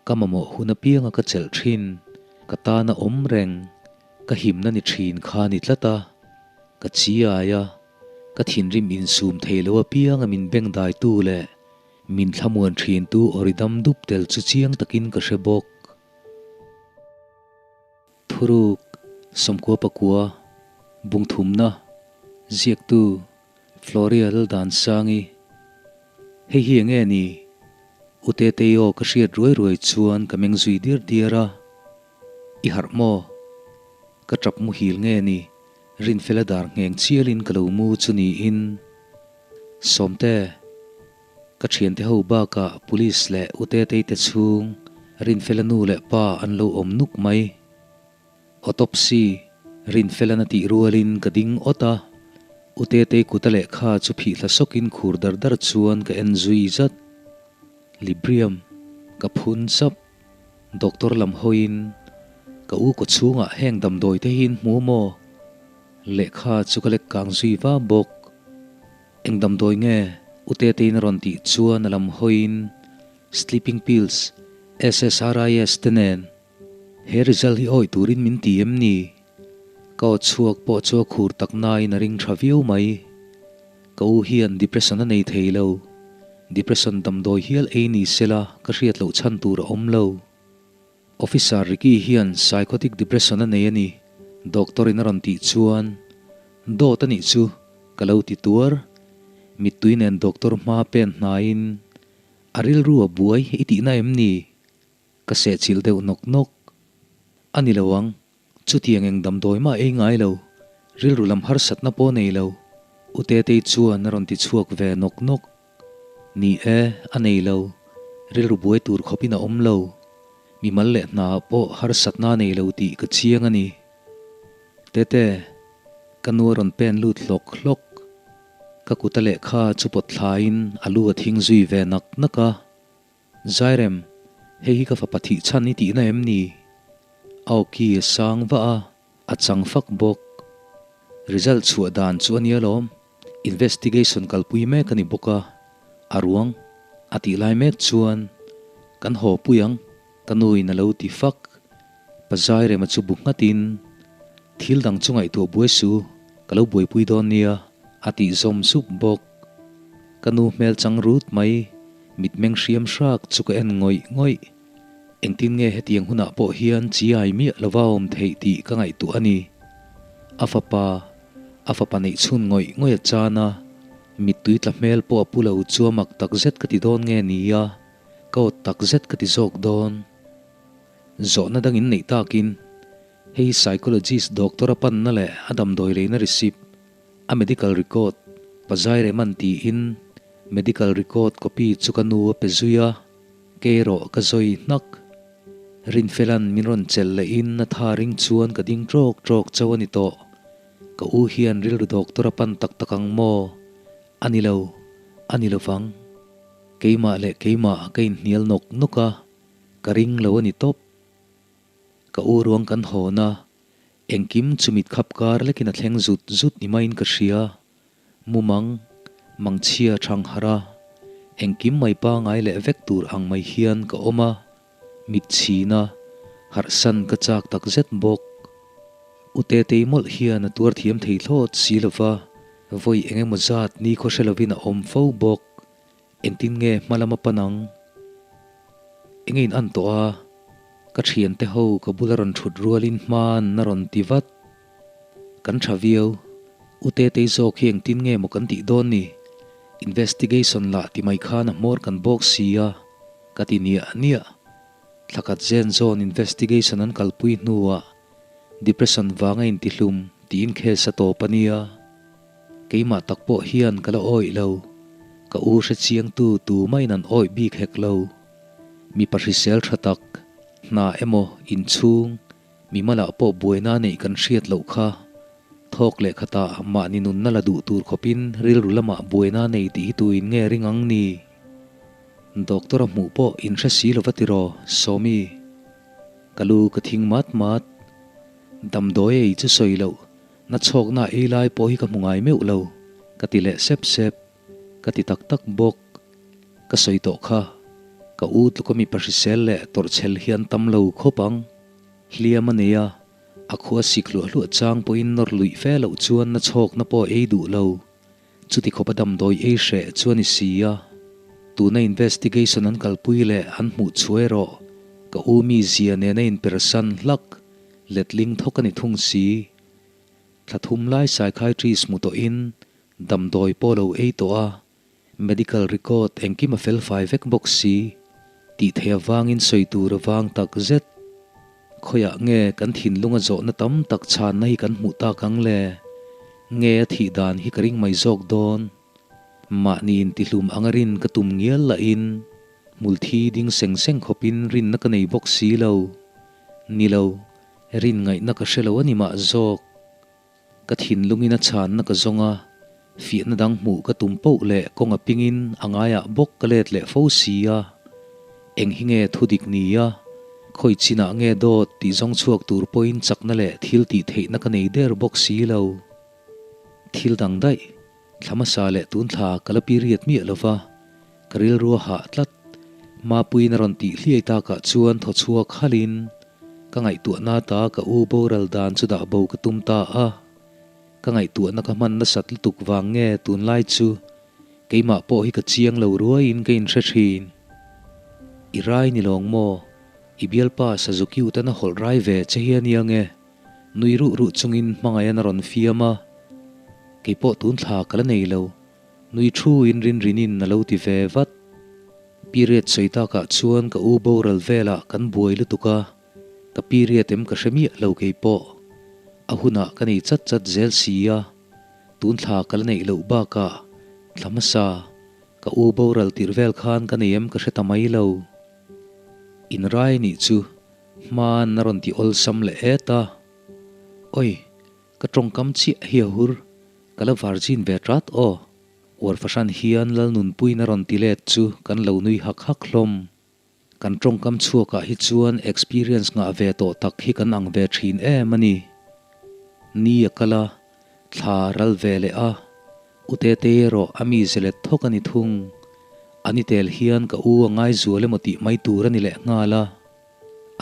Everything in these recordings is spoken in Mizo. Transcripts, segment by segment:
Ka mamawh hun apianga ka chelh thin, ka tana awm reng, ka himna ni thin kha ni tlat a. Ka chi ai a, ka thinrim insum thei lo apianga min beng daitu leh min thlamuan thintu awri dam dup tel chu chiang takin ka hre bawk. Thuruk, Sawmkua pakua, Bungthumna, Ziaktu, Floria Laldansangi, Hei hi enge ni? U Tetei aw ka hriat ruai ruai chuan ka meng zui diar diar a. I harh maw? Ka tap muhil nge ni? Rinfela dar ngheng chialin ka lo mu chu niin. Sawmte, Ka thiante ho bakah Police leh U Tetei te chhung Rinfela nu leh pa an lo awm nuk mai. Autopsy, Rinfelan a tih rualin ka ding awt a, U Tetei kuta lehkha chu phih hla sawkin khur dar dar chuan ka en zui zat. Librium, ka phun sap. Doctor lam hawiin, Ka u kaw chhungah heng damdawi te hi in hmu maw? Lehkha chu ka lek kang zui va bawk. Eng damdawi nge? U Teteiin a rawn tih chuan a lam hawiin, Sleeping pills, SSRIs te nen. He result hi awih turin min ti em ni? Ka aw chhuak pawh chu a khur tak nain a ring tha viau mai. Ka u hian depression a nei thei lo. Depression damdawi hial ei ni sela ka hriat loh chhan tur a awm lo. Officer Ricky hian psychotic depression a nei a ni, doctor in a rawn tih chuan dawt a nih chu ka lo ti tuar. Mittui nen doctor hma pen hnaiin a rilru a buai i tihna em ni? Ka sehchilh deuh nawk nawk. A ni lo ang, chutiang eng damdawi mah ei ngai lo, rilru lam harsatna pawh nei lo, U Tetei chuan a rawn ti chhuak ve nawk nawk. Ni e, a nei lo, rilru buai tur khawpin a awm lo, mimal leh hnaah pawh harsatna a nei lo tih ka chiang a ni. Tete, ka nu a rawn pen lut hlawk hlawk. Ka kuta lehkha chu pawt thlain a lu a thing zui ve nak nak a. Zairem, hei hi ka fapa thih chhan i tihna em ni? A awki a sang vah a, a chang fak bawk. Result chhuah dan chu a nia lawm, investigation kalpui mek a ni bawk a, a ruang a tih lai mek chuan kan haw pui ang, ka nuin a lo ti fak. Pa Zairema chu bu nghatin, Thil dang chu ngaihtuah buai su, ka lo buaipui dawn nia, a tih zawm sup bawk. Ka nu hmel chang rut mai, mitmeng hriam hrak chu ka en ngawih ngawih. Engtin nge hetiang hunah pawh hian chiai miah lova awm theih tih ka ngaihtuah a ni. A fapa, a fapa neih chhun ngawih ngawih a chan a, mittui tla hmel pawh a pu lo chu a mak takzet ka ti dawn nge nia, ka awt takzet ka ti zawk dawn. Zawhna dang in neih takin, hei psychologist doctor a panna leh a damdawi leina receipt, a medical record, pazai rem an tiin medical record copy chu ka nu a pe zui a, kei erawh ka zawi hnak. Rinfela'n min rawn chelh lehin a tha ring chuan ka ding ṭawk ṭawk chauh a ni tawh. Ka u hian rilru doctor a pan tak tak ang maw? A ni lo, a ni lovang. Keimah leh keimah ka inhnial nawk nawk a. Ka ring lo a ni tawp. Ka u ruang kan hawn a, engkim chu mit khap kar lekin a thleng zut zut ni maiin ka hria. Mumang, mangchhia thang harh a, engkim mai pangai leh vek tur ang mai hian ka awm a, mit chhin a, harhsan ka chak tak zet bawk. U Tetei mawlh hian a tuar thiam thei thlawt si lova, vawi eng emaw zat ni khaw hre lovin a awm fo bawk. Engtin nge hma lama pan ang? Enge in an tawh a? Ka thiante ho ka bula rawn thut rualin hman a rawn ti vat. Kan tha viau. U Tetei zawk hi engtin nge maw kan tih dawn ni? Investigation lah ti mai khan a hmawr kan bawk si a, ka ti niah niah. Thlakhat zen zawn investigation an kalpui hnuah depression vanga intihlum tiin case a tawp a nia. Keimah tak pawh hian ka la awih lo. Ka u hre chiangtu tu maiin an awih bik hek lo. Mipa hrisel tha tak, hna emaw, inchhung, mimalah pawh buaina neih kan hriat loh kha. Thawk leh khatah mahni nunna la duh tur khawpin rilru lamah buaina nei tih hi tuin nge ring ang ni? Doctor a hmuh pawh in hre si lova tiraw, Sawmi? Ka lu ka thing mat mat. Damdawi ei chu sawi loh. Na chhawkna ei lai pawh hi ka hmu ngai meuh lo, ka ti leh sep sep. Ka ti tak tak bawk. Ka sawi tawh kha. Ka u tluka mipa hrisel leh tawrhchhel hi an tam lo khawp ang. Hliam a nei a, a khua sik hluah hluah chang pawhin nawr luih fe loh chuan na chhawkna pawh a ei duh lo. Chuti khawpa damdawi ei hreh chu a ni si a. Tuna investigation an kalpui leh an hmuh chhuah erawh ka u mizia nena inpersan hlak letling thawk a ni thung si. Thla thum lai psychiatrist hmu tawhin damdawi pawh lo ei tawh a, medical record engkim a felfai vek bawk si tih theih avangin sawi tur avang tak zet. Khawiah nge kan thinlunga zawhna tam tak chhanna hi kan hmuh tak ang le? Nge a thih dan hi ka ring mai zawk dawn? Mahni intihlum anga rin ka tum ngial lahin hmulthi ding seng seng khawpin rinna ka nei bawk si lo. Ni lo, rin ngaihna ka hre lo a ni mah zawk. Ka thinlungin a chhanna ka zawng a, fiahna dang hmuh ka tum poh leh kawng a pingin a ngaiah bawk ka let leh fo si a. Eng hi nge thu dik ni a, khawi chinah nge dawt tih zawng chhuak tur pawhin chakna leh thil tih theihna ka nei der bawk si lo. Thil dang daih, thla hmasa leh tun thla ka la period miah lo va, ka rilru a hah tlat. Mapuiin a rawn tih hliai takah chuan thaw chhuak halhin ka ngaihtuahna ta ka u boral dan chu dah bo ka tum ta a. Ka ngaihtuahna ka hman nasat lutuk vang nge tunlai chu keimah pawh hi ka chiang lo ruaiin ka inhre thin. I rai ni lawng maw? I bialpa Sazuki utan a hawlh rai ve che hi a nia nge? Nui ruh ruh chungin hmangaihan a rawn fiam a. Keipawh tun thla ka la nei lo. Nui thu in rin rinin a lo ti ve vat. Period sawi takah chuan ka u boral velah kan buai lutuk a, ka period em ka hre miah lo kei pawh. A hunah ka nei chat chat zel si a, tun thla ka la neih loh bakah thla hmasa ka u boral tirh vel khan ka nei em ka hre ta mai lo. Inrai nih chu hmaan a rawn ti awlsam leh et a. Oi! Ka tawngkam chiah hi a hur, ka la virgin ve tat aw. Uar fahran hian Lalnunpuiin a rawn ti let chu kan lo nui hak hak hlawm. Kan tawngkam chhuakah hi chuan experience ngah ve tawh tak hi kan ang ve thin em a ni. Ni a kal a, thla a ral ve leh a, U Tetei erawh a mi zelet thawk a ni thung. A ni tel hian ka u a ngaizual emaw tih mai tur a ni leh nghal a.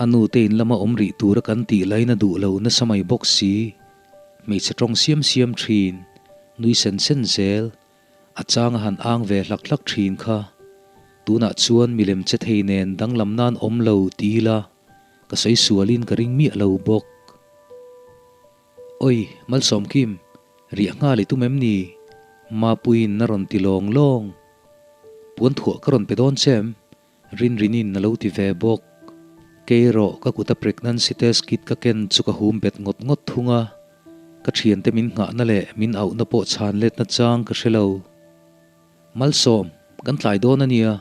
A nu te in lama awm rih tura kan tih lain a duh lo nasa mai bawk si. Hmeichhe tawng siam siam thin, nui sen sen zel, a chang a han ang ve hlak hlak thin kha. Tunah chuan milem che thei nen danglam nan awm lo ti ila, ka sawi sualin ka ring miah lo bawk. Oi, Malsawmkim, riah nghal i tum em ni? Mapuiin a rawn ti lawng lawng. Puanthuah ka rawn pe dawn che em? Rinrinin a lo ti ve bawk. Kei erawh ka kuta pregnancy test kit ka ken chu ka hum bet ngawt ngawt thung a, ka thiante min nghahna leh min auhna pawh chhan letna chang ka hre lo. Malsawm, kan tlai dawn a nia,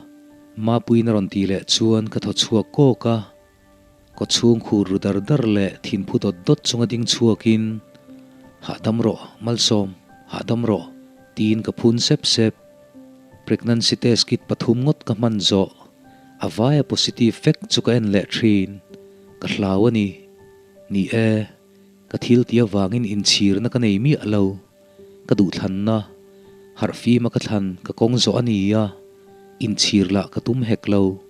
Mapuiin a rawn tih leh chuan ka thaw chhuak kawk a. Kawchhung khur ru dar dar leh thinphu dawt dawt chunga ding chhuakin, Hahdam rawh, Malsawm, hahdam rawh, tiin ka phun sep sep. Pregnancy test kit pathum ngawt ka hman zawh, a vaia positive vek chu ka en leh thin. Ka hlau a ni. Ni e, ka thil tih avangin inchhirna ka nei miah lo. Ka duhthlanna, harhfima ka thlan ka kawng zawh a ni a, inchhir lah ka tum hek lo.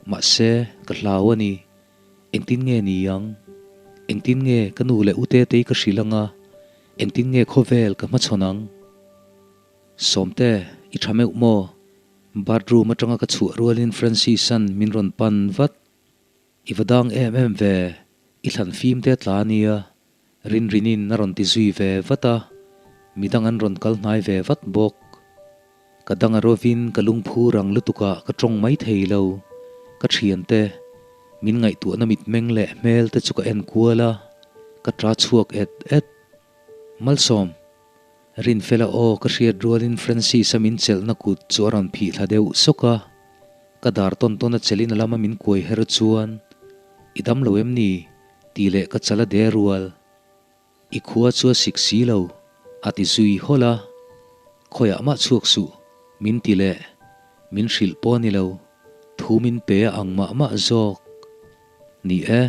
Mahse, ka hlau a ni. Engtin nge ni ang? Engtin nge ka nu leh u Tetei ka hrilh ang a? Engtin nge khawvel ka hmachhawn ang? Sawmte, i tha meuh maw? Bathroom atanga ka chhuah rualin Francis-a'n min rawn pan vat. I va dang em em ve, i thlan fim te tla ania, Rinrinin a rawn ti zui ve vat a, midang an rawn kal hnai ve vat bawk. Ka dang a rovin ka lungphu rang lutukah ka tawng mai thei lo, ka thiante, min ngaihtuahna mitmeng leh hmel te chu ka en kual a, ka ta chhuak et et. Malsawm! Rinfela aw ka hriat rualin Francis-a min chelhna kut chu a rawn phih thla deuh sawk a, ka dar tawn tawn a chelhin a lama min kuai her chuan, I dam lo em ni? tih leh ka chal a de rual. I khua chu a sik si lo, a ti zui hawlh a. Khawiah mah chhuak suh, min ti leh, min hrilh pawh a ni lo, thu min pe a ang mah mah zawk. Ni e,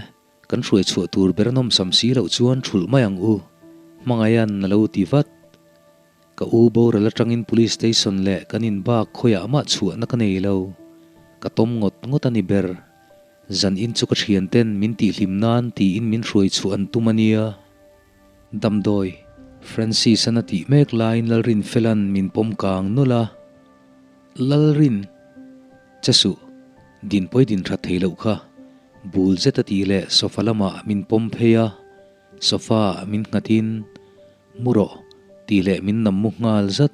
Kan hruai chhuah tur ber nawm sam si loh chuan thulh mai ang u, Hmangaihan a lo ti vat. Ka u boral atangin Police Station leh kan in bak khawiah mah chhuahna ka nei lo. Ka tawm ngawt ngawt a ni ber. Zan in chu ka thian ten min tihhlim nan tiin min hruai chhuah an tum a nia. Damdawi, Francis-an a tih mek laiin Lalrinfela'n min pawm kang nawlh a. Lalrin, Che suh, din pawi din that thei loh kha, bul zet a tih leh sofa lamah min pawm phei a, sofa ah min nghatin, Mu rawh, tih leh min nam mu nghal zat.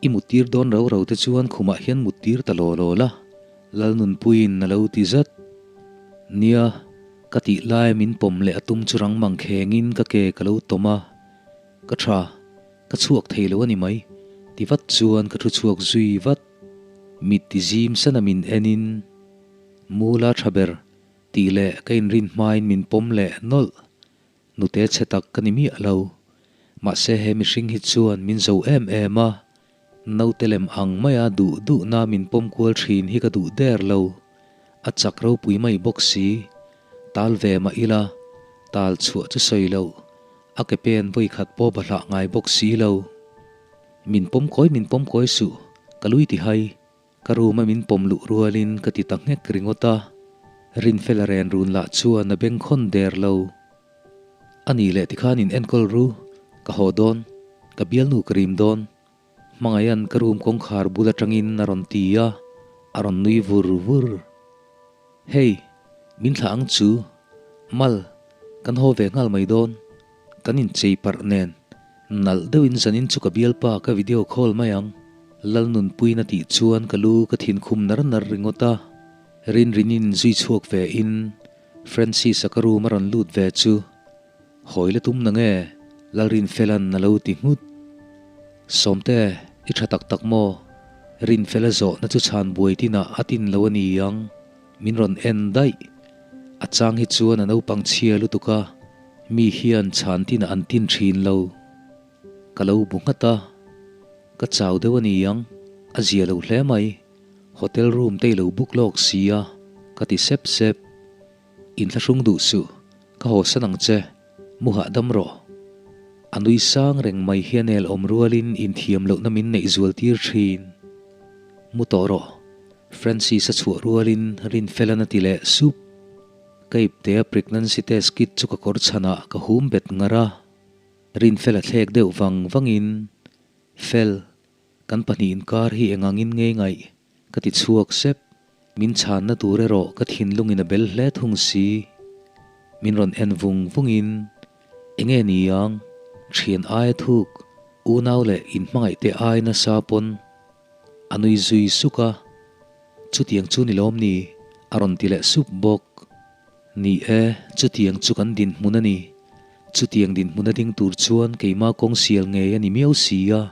I muttir dawn rau rau te chuan khumah hian muttir ta law law la, Lalnunpuiin a lo ti zat. Nia, ka tih lai min pawm leh a tum chu rang mang khengin ka ke ka lo tawm a, ka tha, ka chhuak thei lo a ni mai, ti vat chuan ka thu chhuak zui vat. Mit ti zim sana min enin, Mula tha ber, tih leh ka inrin hmain min pawm leh nawlh. Nute chhe tak ka ni miah lo. Mahse he mihring hi chuan min zo em em a, naute lem ang maia duh duhna min pawm kual thin hi ka duh der lo. A chak ropui mai bawk si. Tal ve mah ila, tal chhuah chu sawi loh, a ke pen vawi khat pawh bahlah ngai bawk si lo. Min pawm kawi min pawm kawi suh, ka lui ti hai. Ka room a min pawm luh rualin ka ti ta nghek ringawt a, Rinfela ren run lah chuan a bengkhawn der lo. A nih leh tikhan in enkawl ru, ka haw dawn, ka bialnu ka rim dawn. Hmangaiha'n ka room kawngkhar bul atangin a rawn ti a, a rawn nui vur vur. Hei, min thlah ang chu. Mal, kan haw ve nghal mai dawn. Kan inchei parh nen. Nalh deuhin zanin chu ka bialpa ka video call mai ang. Lalnunpuiin a tih chuan ka lu ka thin khum nar nar ringawt a. Rinrinin zui chhuak ve in Francis-a ka room a rawn lut ve chu. Hawi la tum na nge? Lalrinfela'n a lo ti nghut. Sawmte, i tha tak tak maw? Rinfela zawhna chu chhan buai tinah a tin lo a ni ang. Min rawn en daih. A chang hi chuan a naupang chhia lutuk a, mi hian chhan tinah an tin thin lo. Ka lo bu nghat a. Ka chau deuh a ni ang, a zia lo hle mai. Hotel room te i lo book lawk si a, ka ti sep sep. Inthlahrung duh suh, ka haw san ang che, mu hahdam rawh. A nui sang reng mai hian el awm rualin inthiam lohna min neih zual tir thin. Mu tawh rawh, Francis a chhuah rualin Rinfelan a ti leh sup. Ka iptea pregnancy test kit chu ka kawr chhanah ka hum bet ngar a. Rinfela thlek deuh vang vangin, Fel, Kan pahnih inkar hi eng angin ngei ngaih ka ti chhuak sep. Min chhanna tur erawh ka thinlungin a bel hle thung si. Min rawn en vung vungin, Enge ni ang, thian aia thuk, unau leh inhmangaih te ai nasa pawn a nui zui suk a. Chutiang chu ni lawm ni? a rawn ti leh sup bawk. Ni e, chutiang chu kan dinhmun a ni. Chutiang dinhmun a ding tur chuan keimah kawng sial ngei a ni miau si a.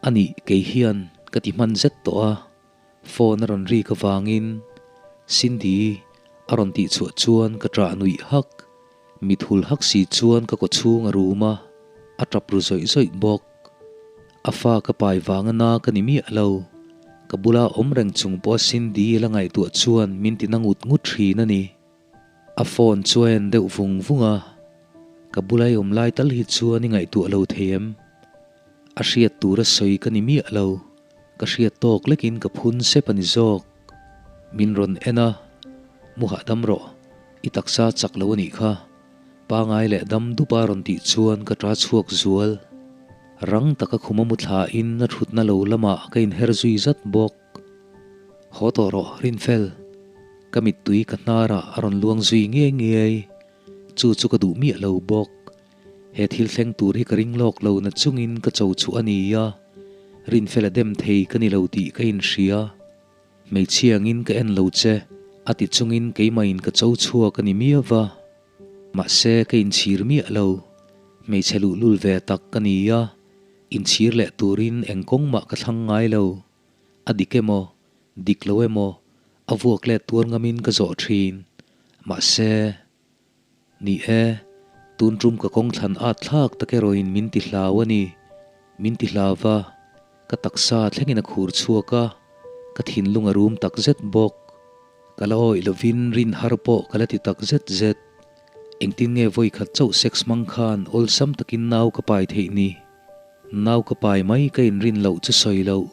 A nih, kei hian ka ti hman zet tawh a, phone a rawn rik avangin Cindy a rawn tih chhuah chuan ka ṭah nuih hak. Mit hul hak si chuan ka kawchhung a rum a, a ṭap ru zawih zawih bawk. A fa ka pai vang a na ka ni miah lo. Ka bula awm reng chung pawha Cindy la ngaihtuah chuan min ti na ngut ngut ṭhin a ni. A phone chu a en deuh vung vung a, Ka bula i awm lai tal hi chuan i ngaihtuah lo thei em? A hriat tur a sawi ka ni miah lo, ka hriat tawk lekin ka phun sep a ni zawk. Min rawn en a, Mu hahdam rawh, i taksa chak lo a nih kha. Pangai leh dam dupa rawn tih chuan ka ṭa chhuak zual. Rang taka khuma mu thlain a ṭhutna lo lamah ka inher zui zat bawk. Haw tawh rawh, Rinfel. Ka mittui ka hnarah a rawn luang zui ngiai ngiai. Chu chu ka duh miah lo bawk. He thil thleng tur hi ka ring lawk lo na chungin ka cho chhuah a ni a, Rinfela dem thei ka ni lo tih ka inhria. Hmeichhia angin ka en lo che, a ti chungin keimahin ka cho chhuak a ni miau va. Mahse, ka inchhir miah lo. Hmeichhe luhlul ve tak ka ni a, inchhir leh turin eng kawng mah ka thlang ngai lo. A dik emaw, dik lo emaw, a vuak let tuar ngamin ka zawh thin. Mahse, ni e, tun tum ka kawng thlan at thlak tak erawhin min ti hlau a ni. Min ti hlau va, ka taksa thlengin a khur chhuak a, ka thinlung a rum tak zet bawk. Ka la awih lovin rin har pawh ka la ti tak zet zet. Engtin nge vawi khat chauh sex hmang khan awlsam takin nau ka pai theih ni? Nau ka pai mai ka inrin loh chu sawi loh,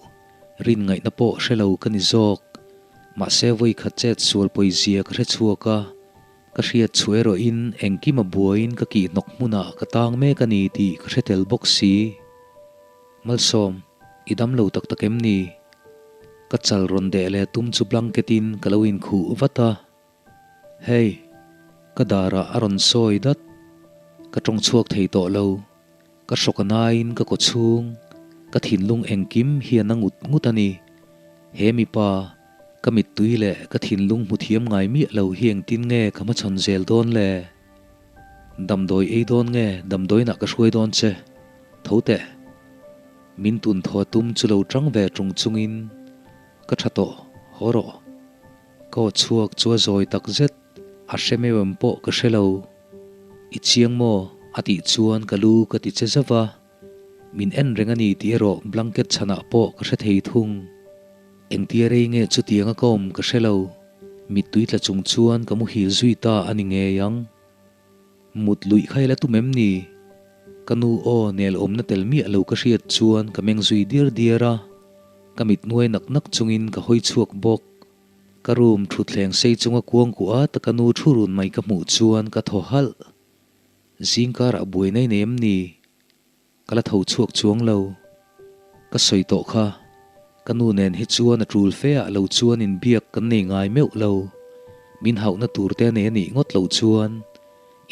rin ngaihna pawh hre lo ka ni zawk. Mahse vawi khat chet sual pawizia ka hre chhuak a, ka hriat chhuah erawhin engkim a buaiin ka kih hnawk hmunah ka tang mek a ni tih ka hre tel bawk si. Malsawm, i dam lo tak tak em ni? Ka chal rawn deh leh tum chu blanket in ka lo inkhuh vat a. Hey! Ka darah a rawn sawi dat. Ka tawng chhuak thei tawh lo. Ka hrawk a naiin ka kaw chhung, ka thinlung engkim hian a ngut ngut a ni. He mipa, ka mittui leh ka thinlung hmu thiam ngai miah lo hi engtin nge ka hmachhawn zel dawn le? Damdawi ei dawn nge damdawiinah ka hruai dawn che? Tho teh. Min tun thaw tum chu lo tang ve tung chungin ka tha tawh, haw rawh. Ka aw chhuak chu a zawi tak zet, a hre meuh em pawh ka hre lo. I chiang maw? a tih chuan ka lu ka ti che zauh a, min en reng a ni tih erawh blanket chhanah pawh ka hre thei thung. Engtia rei nge chutianga ka awm ka hre lo, mittui tla chung chuan ka muhil zui ta a ni ngei ang. Mut luih kha ila tum em ni? Ka nu aw nel awmna tel miah lo ka hriat chuan ka meng zui diar diar a, ka mit nuai nak nak chungin ka hawi chhuak bawk. Ka room thutthleng sei chunga kuang kuah at ka nu thu run mai ka hmuh chuan ka thaw halh. Zingkarah buai nei nei em ni? Ka la tho chhuak chuang lo. Ka sawi tawh kha. Ka nu nen hi chuan a tul fe ah lo chuan inbiak kan nei ngai meuh lo. Min hauhna tur te nei a nih ngawt loh chuan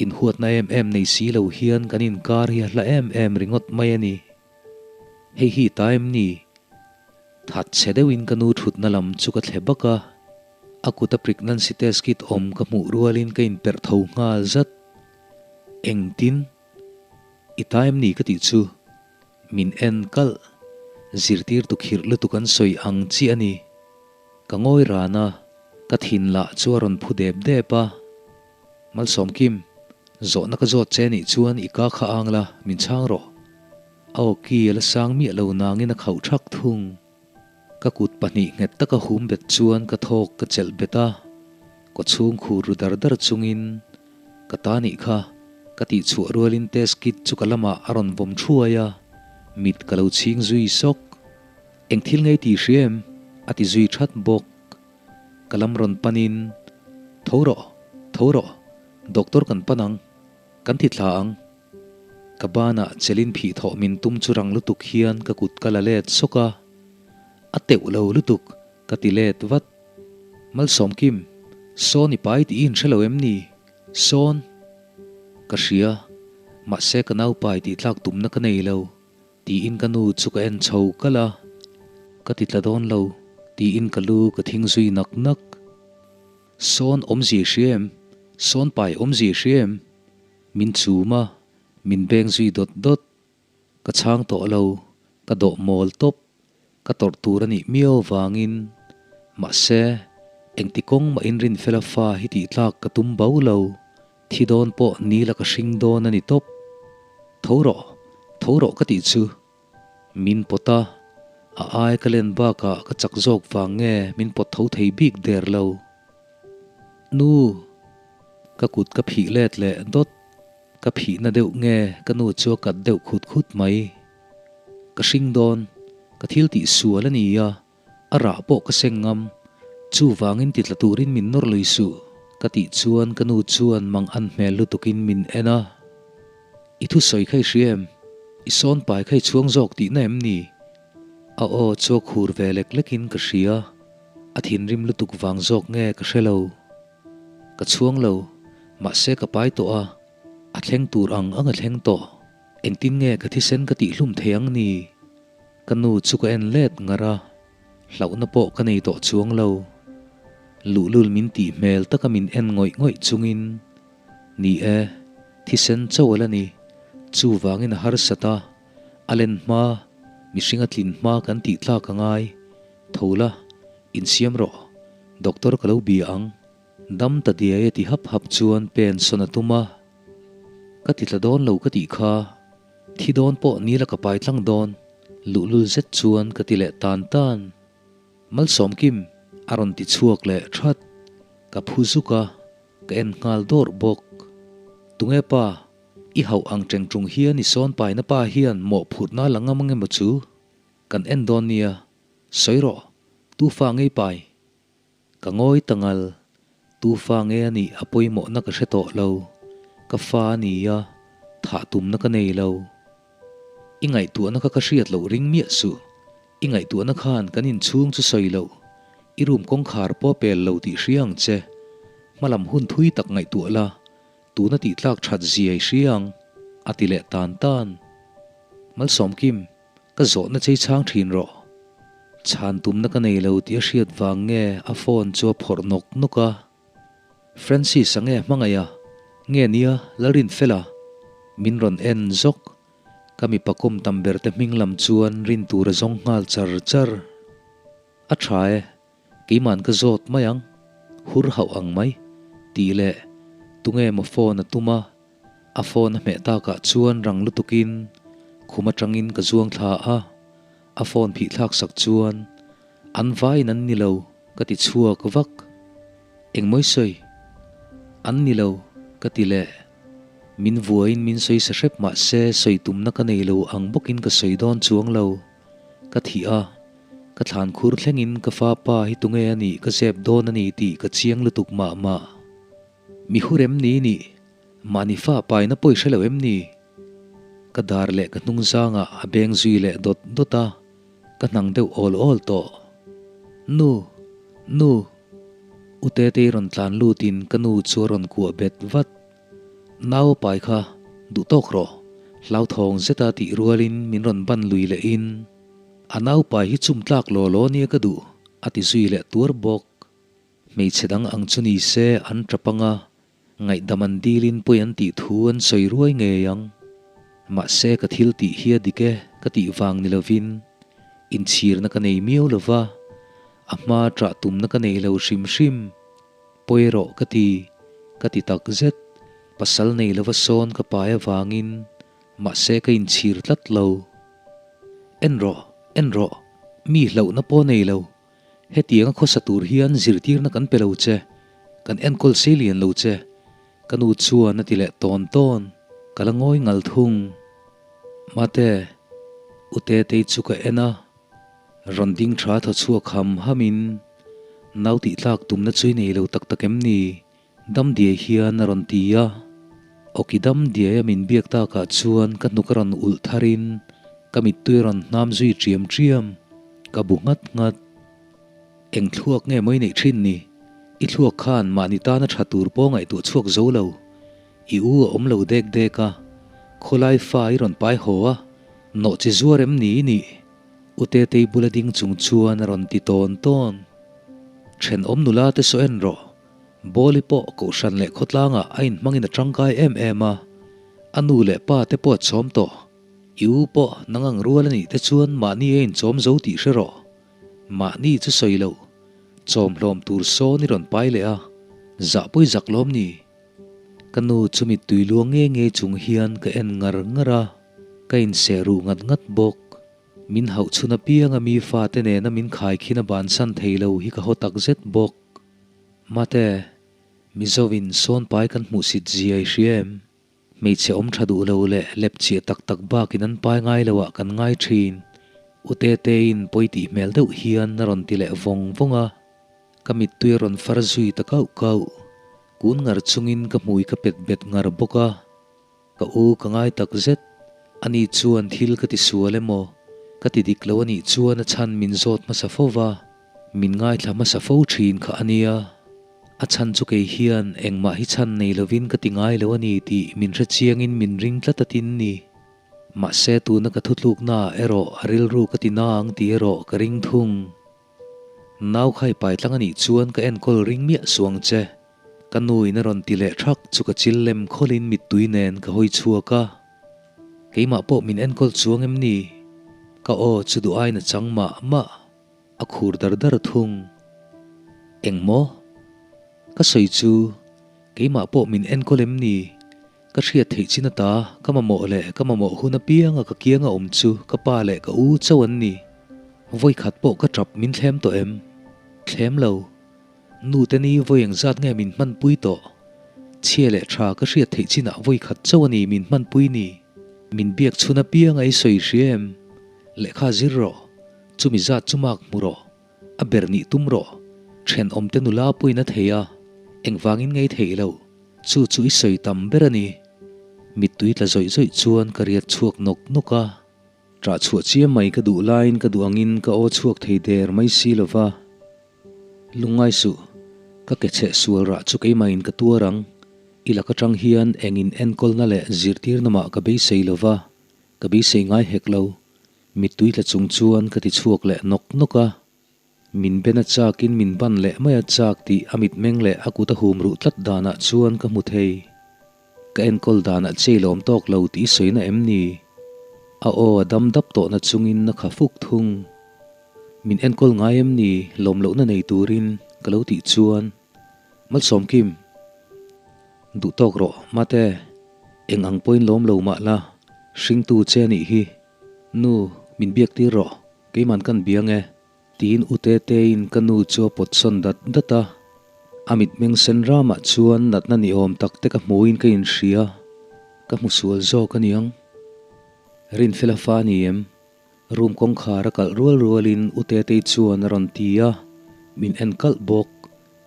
inhuatna em em nei si lo hian kan inkar hi a hla em em ringawt mai a ni. Hei hi ta em ni? That chhe deuhin ka nu thutna lam chu ka thle bak a, a kuta pregnancy test kit awm ka hmuh rualin ka inperh tho nghal zat. Engtin? I ta em ni ka tih chu? Min en kalh. Zirtirtu khirh lutuk an sawi ang chiah a ni. Ka ngawi ran a, ka thin lah chu a rawn phu dep dep a. Malsawm Kim, zawhna ka zawt che nih chuan i ka kha ang la, min chhang rawh. A aw ki a la sang miah lo nangin a khauh thak thung. Ka kut pahnih nghet taka hum bet chuan ka thawk ka chelh bet a, kaw chhung khur ru dar dar chungin ka ta nih kha ka tih chhuah rualin test kit chu ka lamah a rawn vawm thuai a, mit ka lo chhing zui sawk. Eng thil ngei tih hria em? a ti zui that bawk. Ka lam rawn panin, Tho rawh, tho rawh, doctor kan pan ang, kan ti thla ang. Ka banah chelin phih thawh min tum chu rang lutuk hian ka kut ka la let sawk a, a teuh lo lutuk ka ti let vat. Malsawm Kim, sawn i pai tih i inhre lo em ni? Sawn? Ka hria, mahse ka naupai tih tlak tumna ka nei lo. Tiin ka nu chu ka en chho kalh a, ka ti tla dawn lo tiin ka lu ka thing zui nak nak. Sawn awmzia i hria em? Sawn pai awmzia i hria em? Min chum a, min beng zui dawt dawt. Ka chhang tawh lo, ka dawh mawl tawp. Ka tawrh tur a nih miau vangin. Mahse, engti kawng mah inrin fela fa hi tih tlak ka tum bo lo. Thi dawn pawh ni la ka hring dawn a ni tawp. Tho rawh, tho rawh ka tih chu. Min pawt a, a ai ka len bakah ka chak zawk vang nge min pawt tho thei bik der lo. Nu! Ka kut ka phih let leh dawt. Ka phihna deuh nge ka nu chu a kat deuh khut khut mai. Ka hring dawn, ka thil tih sual a ni a. A rah pawh ka seng ngam, chuvangin ti tla turin min nawr lui suh, ka tih chuan ka nu chuan mang an hmel lutukin min en a. I thusawi kha i hria em? I sawn pai kha i chhuang zawk tihna em ni? A aw chu a khur ve lek lekin ka hria, a thinrim lutuk vang zawk nge ka hre lo. Ka chhuang lo, mahse ka pai tawh a, a thleng tur ang ang a thleng tawh. Engtin nge ka thisen ka tihhlum thei ang ni? Ka nu chu ka en let ngar a, hlauhna pawh ka nei tawh chuang lo. Luhlul min tih hmel taka min en ngawih ngawih chungin, Ni e, thisen chauh a la ni, chuvangin a harsat a, a len hma, mihring a tlin hma kan tih tlak a ngai. Tho la, insiam rawh, doctor ka lo bia ang. Dam ta diai a ti hap hap chuan pen sawn a tum a, Ka ti tla dawn lo ka tih kha. Thi dawn pawh ni la ka pai tlang dawn, luhlul zet chuan ka ti leh tan tan. Malsawm Kim a rawn ti chhuak leh that. Ka phu zuk a, ka en nghal dawrh bawk. Tunge pa, i hauh ang teng tung hian i sawn paina pa hian mawhphurhna la ngam ange maw chu? Kan en dawn nia, sawi rawh, tu fa ngei pai? Ka ngawi ta ngal. Tu fa nge a nih a pawimawhna ka hre tawh lo. Ka fa a ni a, thah tumna ka nei lo. I ngaihtuahna kha ka hriat loh ring miah suh. I ngaihtuahna khan kan inchhung chu sawi loh, i room kawngkhar pawh a pel lo tih hria ang che. Hmalam hun thui tak ngaihtuah la, tuna tih tlak that zia i hria ang, a ti leh tan tan. Malsawmkim, ka zawhna chei chhang thin rawh. Chhan tumna ka nei lo tih a hriat vang nge a phone chu a phawrh nawk nawk a. Francis a nge hmangaih a, nge nia Lalrinfela? Min rawn en zawk. Ka mipa kawm tam ber te hming lam chuan rin tur a zawng nghal char char. A tha e, keiman ka zawt mai ang, hur hauh ang mai, tih leh tunge maw phone a tum a, a phone a hmeh takah chuan rang lutukin khum atangin ka zuang thla a, a phone phih thlak sak chuan an vaiin an ni lo ka ti chhuak vak. Engmawi sawi? An ni lo ka ti leh. Min vuaiin min sawi sa hrep mah se sawi tumna ka nei lo ang bawkin ka sawi dawn chuang lo. Ka thih a, ka thlan khur thlengin ka fa pa hi tunge a nih ka zep dawn a ni tih ka chiang lutuk mah mah. Mi hur em ni nih? Mahni fa paina pawi hre lo em ni? Ka dar leh ka hnung zangah a beng zui leh dawt dawt a, ka hnang deuh awl awl tawh. Nu! Nu! U Tetei rawn tlan lutin ka nu chu a rawn kuah bet vat. Nau a pai kha duh tawk rawh, hlauthawng zeta tih rualin min rawn ban lui lehin, A nau pai hi chum tlak law law nia ka duh, a ti zui leh tuar bawk. Hmeichhe dang ang chu ni se an tap anga, ngaihdam an dilin pawi an tih thu an sawi ruai ngei ang. Mahse ka thil tih hi a dik e ka tih vang ni lovin inchhirna ka nei miau lova, a hma ṭah tumna ka nei lo hrim hrim. Pawi rawh ka ti, ka ti tak zet. Pasal nei lova sawn ka pai avangin mahse ka inchhir tlat lo. En rawh, en rawh, mi hlauhna pawh nei lo. Hetianga khawsa tur hian zirtirna kan pe lo che, kan enkawl sei lian lo che, ka nu chuan a ti leh tawn tawn, ka la ngawi ngal thung. Mate, u Tetei chu ka en a, rawn ding tha thaw chhuak ham hamin, nau tih tlak tumna chu i nei lo tak tak em ni? Dam diai hian a rawn ti a, awki dam diai a min biak takah chuan ka hnuk a rawn ulh tharin ka mittui a rawn hnam zui ṭiam ṭiam, ka bu nghat nghat. Eng thluak nge mawi neih ṭhin ni? I thluak khan mahni tana ṭha tur pawh ngaihtuah chhuak zo lo. I u a awm lo dek dek a, khawlai fa i rawn pai haw a, nawh chi zuar em ni i nih? U Tetei bula ding chung chuan a rawn ti tawn tawn. Ṭhenawm nula te saw en rawh. Bawli pawh Kohhran leh khawtlangah a inhmangin a tangkai em em a, a nu leh pa te pawh a chawm tawh. I u pawh nang ang rual a nih te chuan mahni a inchawm zo tih hre rawh. Mahni chu sawi loh, chawm hlawm tur sawn i rawn pai leh a, zah pawi zak lawm ni? Ka nu chu mittui luang nge nge chung hian ka en ngar ngar a, ka inseh ruh ngat ngat bawk. Min hauh chhun apianga mi fate nena min khaikhin a bansan thei lo hi ka haw takzet bawk. Mate, Mizoin sawnpai kan hmuhsit zia i hria em? Hmeichhe awm tha duh lo leh lepchiah tak tak bakin an pai ngai lo ah kan ngai thin. U Tetein pawi tih hmel deuh hian a rawn ti leh vawng vawng a. Ka mittui a rawn far zui ta kauh kauh. Kun ngar chungin ka hmui ka pet bet ngar bawk a. Ka u ka ngai tak zet, ani chuan thil ka ti sual emaw, ka ti dik lo anih chuan a chhan min zawt hmasa fo va, min ngaithla hmasa fo thin kha a nia. A chhan chu kei hian engmah hi chhan nei lovin ka ti ngai lo a ni tih min hre chiangin min ring tlat a tin ni. Mahse tuna ka thutluknaah erawh a rilru ka ti na ang tih erawh ka ring thung. Nau khai pai tlang anih chuan ka enkawl ring miah suang che. Ka nu in a rawn ti leh thak chu ka chil lem khawlin mittui nen ka hawi chhuak a. Keimah pawh min enkawl chuang em ni? Ka aw chu duh aiin a chang mah mah. A khur dar dar thung. Engmaw? Ka sawi chu keimah pawh min enkawl em ni? Ka hriat theih chin ata ka mamawh leh ka mamawh hun apianga ka kianga awm chu ka pa leh ka u chauh an ni. Vawikhat pawh ka tap min thlem tawh em? Thlem lo. Nu te ni vawi engzat nge min hmanpui tawh? Chhia leh tha ka hriat theih chinah vawikhat chauh a ni min hmanpui ni. Min biak chhun apianga i sawi hria em? Lehkha zir rawh. Chumi zat chu mak hmu rawh. A ber nih tum rawh. Thenawmte nula pawhin a thei a, engvangin ngei theih loh, chu chu i sawi tam ber a ni. Mittui tla zawih zawih chuan ka riat chhuak nawk nawk a. Ṭah chhuah chiam mai ka duh laiin ka duh angin ka aw chhuak thei der mai si lo va. Lungngai suh, ka ke chheh sual rah chu keimahin ka tuar ang. I lak aṭang hian engin enkawlna leh zirtirna mah ka beisei lo va, ka beisei ngai hek lo. Mittui tla chung chuan ka ti chhuak leh nawk nawk a. Min ben a chakin min ban leh mai a chak tih a mitmeng leh a kut a hum ruh tlat danah chuan ka hmu thei. Ka enkawl danah chei lawm tawk lo tih i sawina em ni? A aw a dam dap tawhna chungin a kha fuk thung. Min enkawl ngai em ni lawm lohna nei turin ka lo tih chuan Malsawmkim, duh tawk rawh mate, eng ang pawhin lawm lo mah la, hringtu che anih hi. Nu, min biak tir rawh, keiman kan biang e. Tiin U Teteiin ka nu chu a pawt sawn dat dat a. A mitmeng sen ramah chuan natna ni awm tak te ka hmuin ka inhria, ka hmu sual zawk aniang. Rinfela fa a ni em? Room kawngkhar a kalh rual rualin U Tetei chuan a rawn ti a, min en kalh bawk,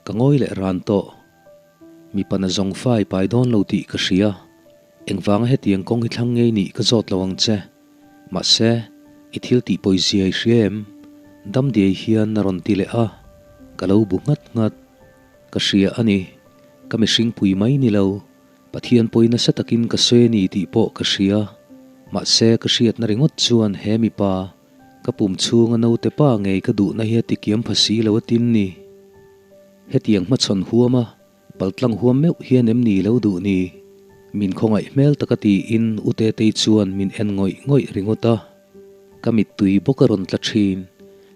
ka ngawi leh ran tawh. Mipa na zawng fai pai dawn lo tih ka hria, engvanga hetiang kawng hi thlang ngei nih ka zawt lo ang che. Mahse, i thil tih pawizia i hria em? Damdiai hian a rawn ti leh a, ka lo bu nghat nghat. Ka hria a ni, ka mihring pui mai ni lo, Pathian pawi nasa takin ka sawi a ni tih pawh ka hria. Mahse, ka hriatna ringawt chuan he mipa, ka pum chhunga naute pa ngei ka duhna hi a tikiam pha si lo a tin ni. Hetiang hmachhawn huama paltlang huam meuh hian em ni lo duh ni? Min khawngaih hmel taka tiin U Tetei chuan min en ngawih ngawih ringawt a. Ka mittui bawk a rawn tla thin.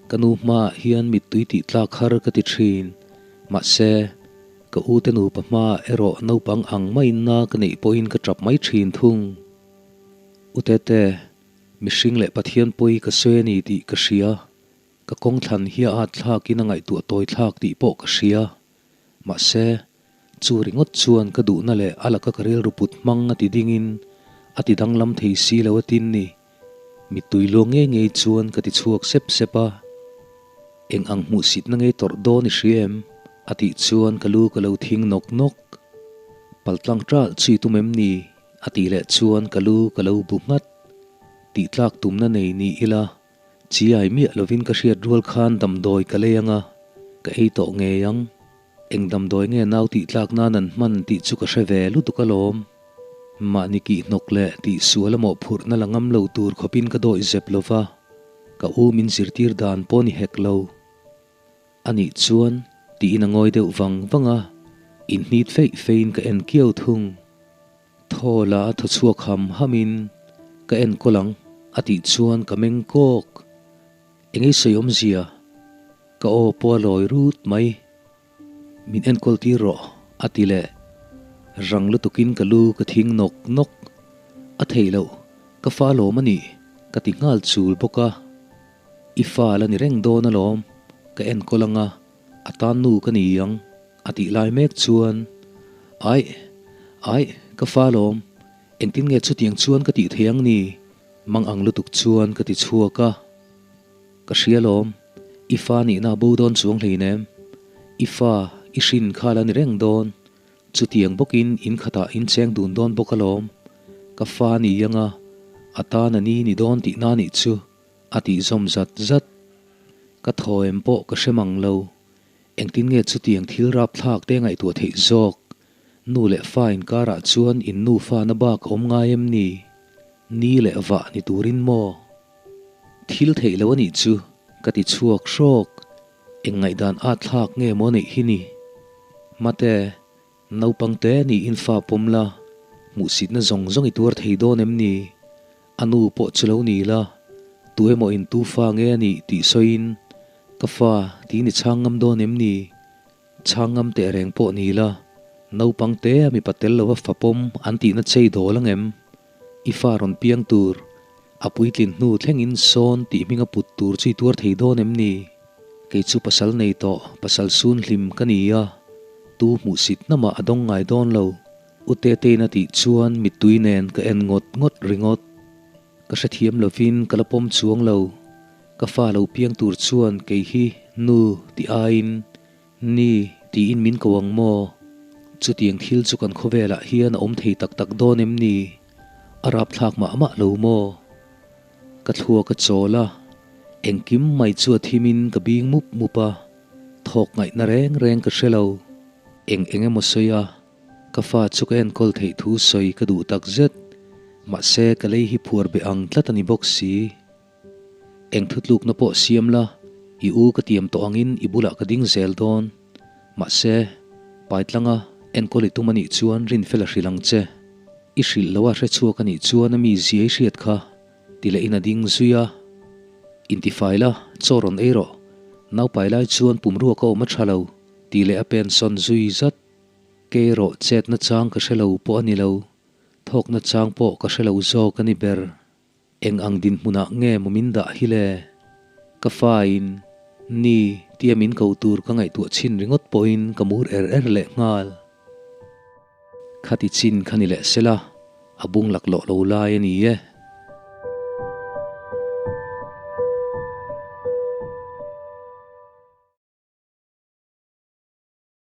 Ka nu hmaah hian mittui tih tlak har ka ti thin. Mahse, ka u te nupa hmaah erawh naupang ang maiin na ka neih pawhin ka tap mai thin thung. U Tete, mihring leh Pathian pawi ka sawi a ni tih ka hria. Ka kawng thlan hi a at thlakin a ngaihtuah tawi thlak tih pawh ka hria. Mahse, chu ringawt chuan ka duhna leh a laka ka rilru put hmang a ti dingin a ti danglam thei si lo a tin ni. Mittui luang ngei ngei chuan ka ti chhuak sep sep a. Eng ang hmuhsitna ngei tawrh dawn i hria em? A tih chuan ka lu ka lo thing nawk nawk. Paltlang ṭalh chu i tum em ni? A tih leh chuan ka lu ka lo bu nghat. Tihtlak tumna nei ni ila. Chiai miah lovin ka hriat rual khan damdawi ka lei anga, ka ei tawh ngei ang. Eng damdawi nge nau tih tlak nan an hman tih chu ka hre ve lutuk alawm. Mahni kih hnawk leh tih sual a mawhphurhna la ngam lo tur khawpin ka dawih zep lova, ka u min zirtir dan pawh ni hek lo. Anih chuan tiin a ngawi deuh vang vang a, inhnit feih feihin ka en kiau thung. Thaw la a thaw chhuak ham ham in ka enkawl ang a tih chuan ka meng kawk. Engei sawi awmzia? Ka aw pawh a lawi rut mai. Min enkawl tir rawh a ti leh. Rang lutukin ka lu ka thing nawk nawk. A theih loh, ka fa alawm a nih ka ti nghal chul bawk a. I fa la ni reng dawn alawm, ka enkawl anga a tan nu ka ni ang a tih lai mek chuan Aih, aih, ka fa alawm, engtin nge chutiang chuan ka tih thei ang ni? Mang ang lutuk chuan ka ti chhuak a. Ka hria alawm, i fa nihna a bo dawn chuang hleinem, i fa i hrin kha la ni reng dawn, chutiang bawkin in khatah in cheng dun dawn bawk alawm, ka fa ni anga a tan a ni ni dawn tihna nih chu. A tih zawm zat zat. Ka thaw em pawh ka hre mang lo. Engtin nge chutiang thil rapthlak te ngaihtuah theih zawk? Nu leh fa inkarah chuan in nufa na bak a awm ngai em ni? Ni leh vah ni turin maw? Thil theih lo a nih chu, ka ti chhuak hrawk. Eng ngaihdan at thlak nge maw neih hi ni? Mate, naupang te niin fa pawm la, hmuhsitna zawng zawng i tuar thei dawn em ni? A nu pawh chu lo ni la, tu emaw in tu fa nge a nih tih sawiin, Ka fa, tiin i chhang ngam dawn em ni? Chhang ngam teh reng pawh ni la, naupang te a mipa tel lova fa pawm an tihna chei dawl ang em? I fa rawn piang tur, a puitlin hnu thlengin sawn tih hming a put tur chu i tuar thei dawn em ni? Kei chu pasal nei tawh, pasal sun hlim ka ni a, tu hmuhsit namah a dawng ngai dawn lo. U Tetein a tih chuan mittui nen ka en ngawt ngawt ringawt. Ka hrethiam lovin ka la pawm chuang lo. Ka fa lo piang tur chuan kei hi nu tih aiin Ni, tiin min ko ang maw? Chutiang thil chu kan khawvelah hian a awm thei tak tak dawn em ni? A rapthlak mah mah lo maw? Ka thluak a chawl a, engkim mai chu a thimin ka bing mup mup a, thawk ngaihna reng reng ka hre lo. Eng eng emaw sawi a, ka fa chu ka enkawl theih thu sawi ka duh tak zet. Mahse, ka lei hi phuar be ang tlat a ni bawk si. Eng thutlukna pawh siam la, i u ka tiam tawh angin i bulah ka ding zel dawn. Mahse, Paitlanga enkawl i tum a nih chuan rinfel a hrilh ang che. I hrilh lo a hre chhuak a nih chuan a mi ziai hriat kha ti leh in a ding zui a. Intifai la, chaw rawn ei rawh. Naupai lai chuan pumruak a awm a tha lo, ti leh a pen sawn zui zat. Kei erawh chetna chang ka hre lo pawh a ni lo, thawkna chang pawh ka hre lo zawk a ni ber. Eng ang dinhmunah nge maw min dah hi le? Ka fain, Ni, tia min ko tur ka ngaihtuah chhin ringawt pawhin ka mur er er leh nghal. Khati chin kha ni leh sela, a bung laklawh lo lai a ni e.